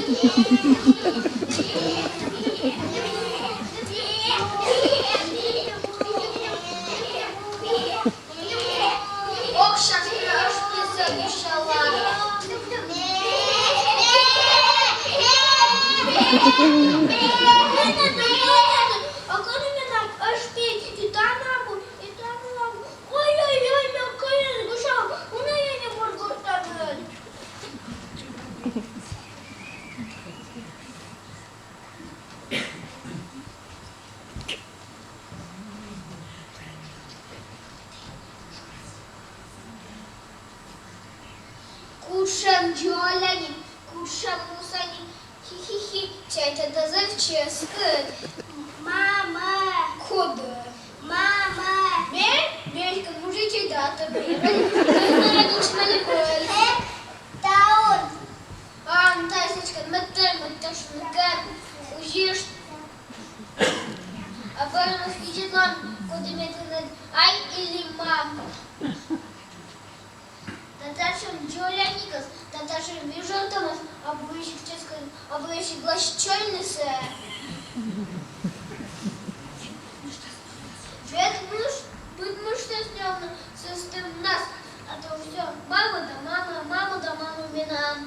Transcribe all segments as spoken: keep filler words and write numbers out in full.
Ок, щас мӧд писын обещала. А коли менам ӧшпи и танабу, и танабу. Ой-ой-ой, мӧд кӧин гусяв, уна я не буду гуштамен. Кутшӧм дзоляник, кутшӧм мусаник, хи-хи-хи, чайта, да зэв чӧскыд. Мама! Коді? Мама! Ме? Ме эськӧ мужичӧй да, тӧмӧй. Ме радейтчи, мый ли вӧлі. Э, таун. А, ну, тайӧ сэтшӧм мӧдтор, мӧдтор шуны кӧ, узьышт. А бара мый видзӧдлам, коді ме тэнад, ай или мам? Да татшӧм дзоляникыс, да татшӧм вижӧртӧмыс, абу весиг чӧскыд, абу весиг лӧсьтчӧмыс. Век мыш, быдмыштӧс нёлны сӧстӧмнас, а то всё мама да мама, мама да мама менам.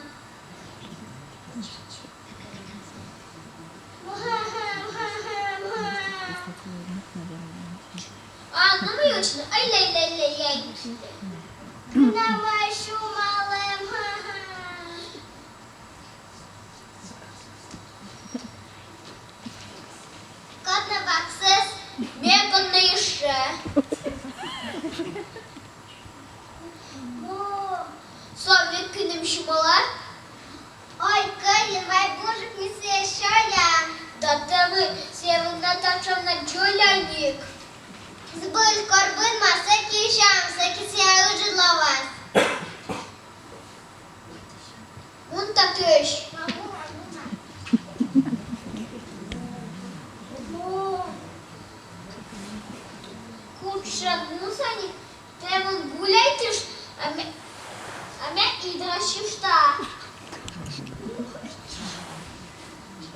А, ну, мый вӧчны. Ай-яй-яй-яй-яй. Давай, шумалӧм. Кӧть на баксыс. Ме кӧть на ещӧ. Со век кӧ нин шумала. Ой, кӧин, вай бурджык ми сійӧс сёям. Да тӧмӧй, сійӧ вӧлі на татшӧм на дзоляник. Збыль, кор быдмас, сэки сям, сэки сійӧ ыджыдлӧ вас. Мун татысь. Кутшӧм мусаник, тэ мун гуляйтыштан, а ме, а ме идрасьыштан.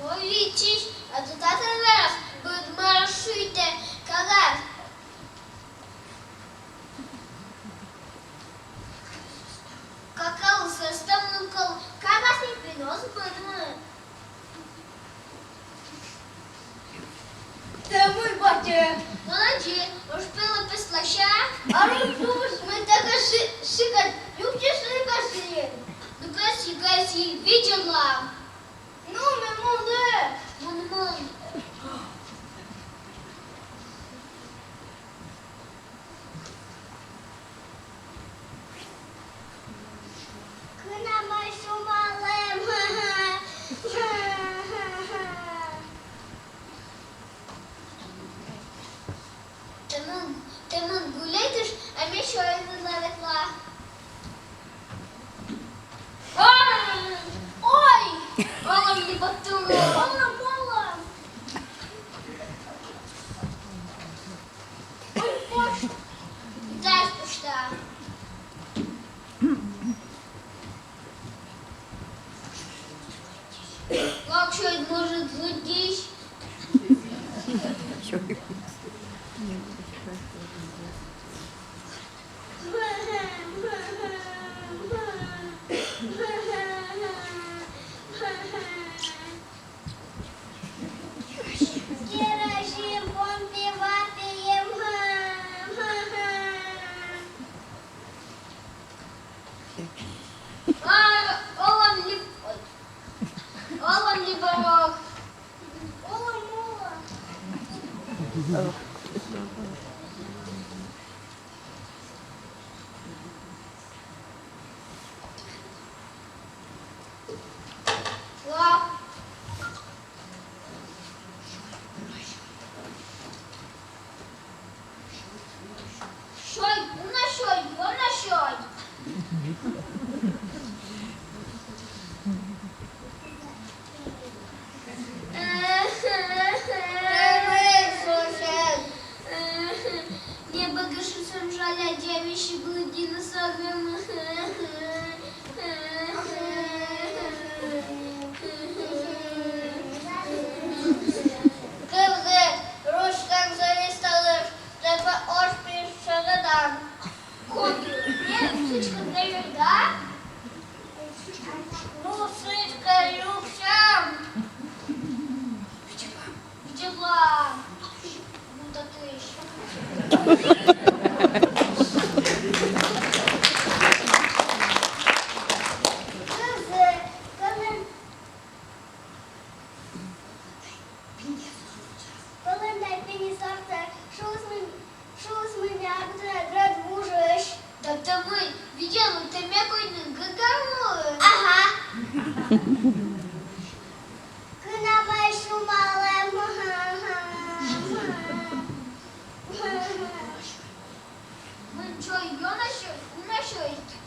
Ой, виччысь, а то татӧн вермас быдмӧрӧс шуйтӧ кагаз. Какао сӧстӧм нин кӧ, кагаз нин пиын оз быдмы. Тэ мый, батьӧ? Молодец, уж пила песлася. А рум думаешь, мы так ошибка, юкче шибаси. Ну, кӧсйи, кӧсйи, видела. Ну, ме муна. Мун, мун. Кӧн на мый шумалӧм. Тэ мун, тэ мун гуляйтыштан, а ме сёйны ветла. Ой! Ой! Олӧм ли батуло? Олӧм, олӧм! Ой, пош! Дай пушта. Как сёй, может, злодейсь? Керосин, помпи, вапи, ем. А, олӧм ли, ой. Олӧм ли бӧр ог? Олӧм, олӧм. Сёй, уна сёй, уна сёй. Небӧгысь сэтшӧм жаля, дзебсьыны динозавръяс. Ну, сідзкӧ, юксям. Видела. Ну, да ты ещё. Кызьы, кӧлӧн-, кӧлӧндай пинь сорта, шуис мый, шуис мый, миянкӧд вуджӧдіс. Да тэ мый, виделін, тэ ме коймӧд гыга вӧлін. Ага. Кынам ай шумалӧ. Мый чой ёна сё-, уна сёйта.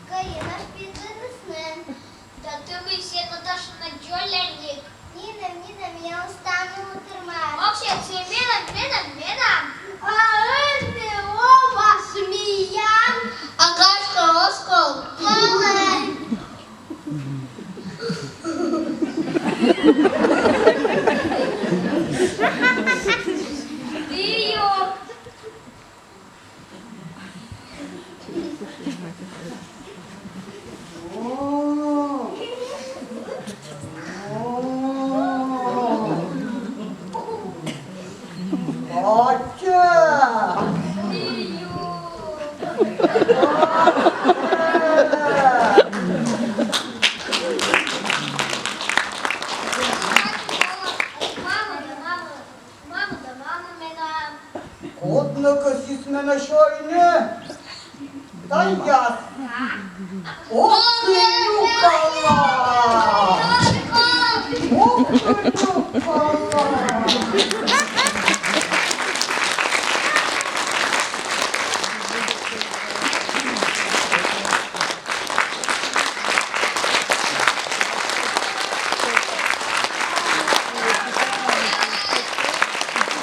Кӧин ӧд пиысь нин? Да тэ мый, сійӧ Наташалӧн дзоляник. Нинӧм, нинӧм, я остану тырмас. Вообще, сійӧ менам, менам, менам. А ӧні овас миян. А гашкӧ, оз ков. Вӧлӧй. Тыйо. Мамӧ да мамӧ менам. Код нӧ кӧсйис менӧ сёйны? Тайӧ. Ок, юкала.